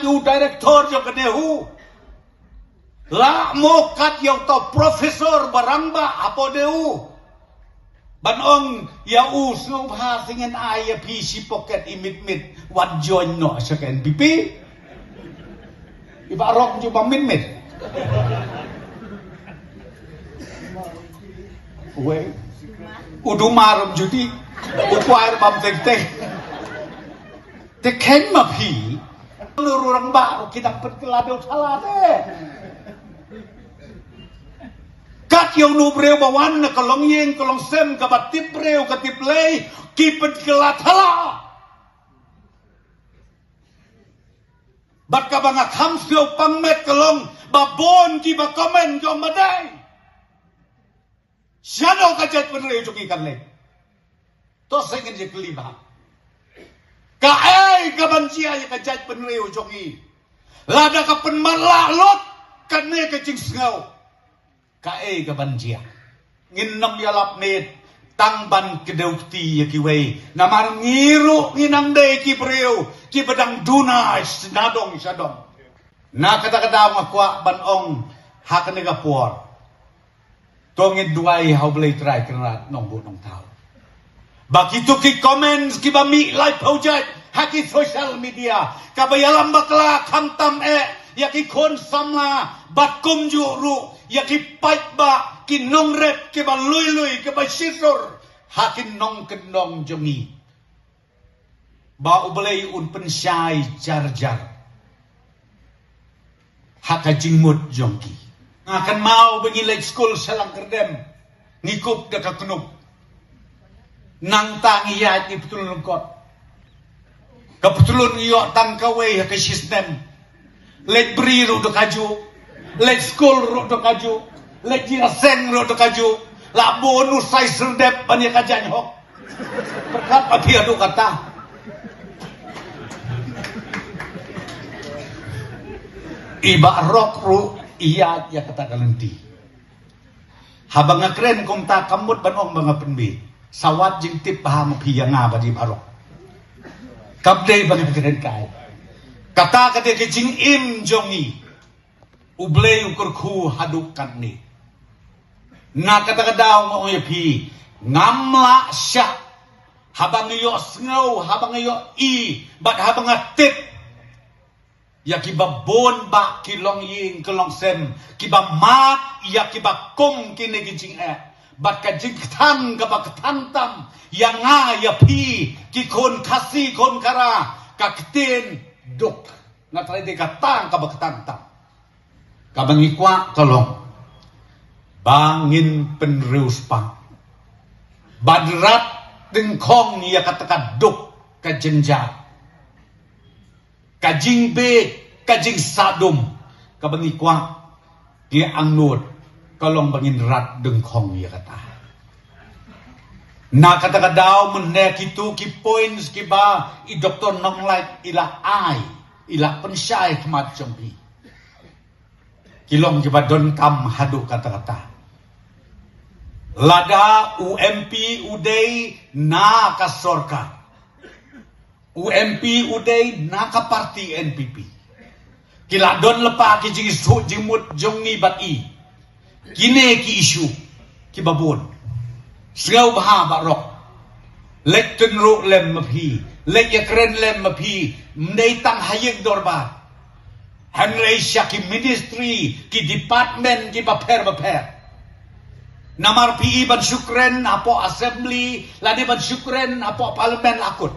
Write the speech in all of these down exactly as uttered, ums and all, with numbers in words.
U director jong ka NEHU. La mo kat ïa uta professor ba rangbah hapoh NEHU. Ban ong ïa u, sngewbha sngewbha ai ïa phi shi pocket i mit mit, wat join noh sha ka NPP. I Bah Rok ju ba mit mit. Wei. U Duma rum juti. U kwai bam tek tek. Te kheiñ ma phi, u rangbah ruh ki dang pynkylla dewthala te. Kat ïa uno u briew ba wan na ka longïing ka longsem, kaba tip briew ka tip Blei, ki pynkylla thala. Bad kaba nga kham sngew pang met ka long ba bun kiba comment jong ba dei. Shano ka jaitbynriew jong ngi kan leh? To sa ngin ïa kylli bha. Kaei kaban jia ïa ka jaitbynriew jong ngi? Lada ka pynmatlah lut kane ka jingsngew, kaei kaban jia? Ngin nym ïalap miet tang ban kdew kti ïa kiwei. Namar ngi ruh ngi nang dei ki briew kiba dang duna sha dong sha dong. Na kata ka daw nga kwah ban ong ha kane ka por. To ngin duwai ha U Blei Trai Kynrad Nongbuh Nongthaw. Ba kito ki comments kiba mih laiphew jait ha ki social media, kaba ïalam bakla khamtam eh ïa ki khun samla bad kumjuh ruh ïa ki paidbah, ki nongrep kiba lui lui, kiba shisur ha ki nongkyndong jong ngi. Ba U Blei un pynshai jar jar ha ka jingmut jong ki. Nga kynmaw ba ngi leit skul sha Langkyrdem, ngi kup da ka knup. Nangta ngi ïaid ngi pytlun lyngkot. Ka pytlun ngi ïoh tang kawei ha ka shisnem. Leit bri ruh da kajuh. Leit skul ruh da kajuh. Leit ïaseng ruh da kajuh. La bun u sai syrdep ban ïa ka jaiñ hok. Pyrkhat ba phi haduh kata. I Bah Rok ruh i ïaid ïa kata ka lynti. Haba nga kren kumta kam mut ban ong ba nga pynbeit. Sa wad jingtip bha ma phi ïa nga bad i Bah Rok. Kam dei ba nga kren kai. Kata ka dei ka jingim jong ngi. U Blei u kyrkhu haduh katne. Na kata ka daw nga ong ïa phi, ngam lah shah. Haba nga ïohsngew, haba nga ïohi bad haba nga tip ïa kiba bun bah ki longïing ki longsem kiba mad ïa kiba kum kine ki jingeh, bad ka jingkthang kaba kthang tam ïa nga ïa phi, ki khun Khasi khun Khara, ka ktien duk. Nga tharai dei ka tang kaba kthang tam. Kaba ngi kwah ka long ba ngin pynriewspah ban rat dyngkhong ïa kata ka duk, ka jynjar, ka jingbieit, ka jingsahdum. Kaba ngi kwah, ngi angnud, ka long ba ngin rat dyngkhong ïa kata. Na kata ka daw mynne kito ki points kiba i Doktor Nonglait i la ai, i la pynshai khmat jong phi, ki long kiba donkam haduh katta katta. Lada u MP u dei na ka sorkar, u MP u dei na ka parti NPP, ki la don lypa ki jingsuh jingmut jong ngi bad i. Kine ki issue kiba bun. Sngewbha Bah Rok, leit tynruh lem ma phi, leit ïakren lem ma phi, ym dei tang ha ïing dorbar, hynrei sha ki ministry, ki department kiba pher bapher. Namar phi i ban shu kren hapoh assembly lane ban shu kren hapoh parliament la kut.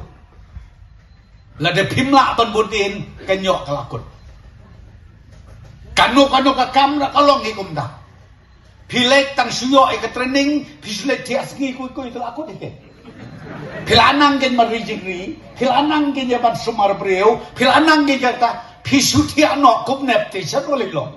Lada phim lah ban bud dien, kan ïoh ka la kut. Kano kano ka kam ruh ka long hi kumta. Phi leit tang shu ïoh ïa ka training, phi shu leit thiah sngi kuikui ka la kut hi. Phi la nang kein ban ri jingri, phi la nang kein ïa ban sumar briew, phi la nang kein kata, phi shu thiah noh kumne te sha no lei long.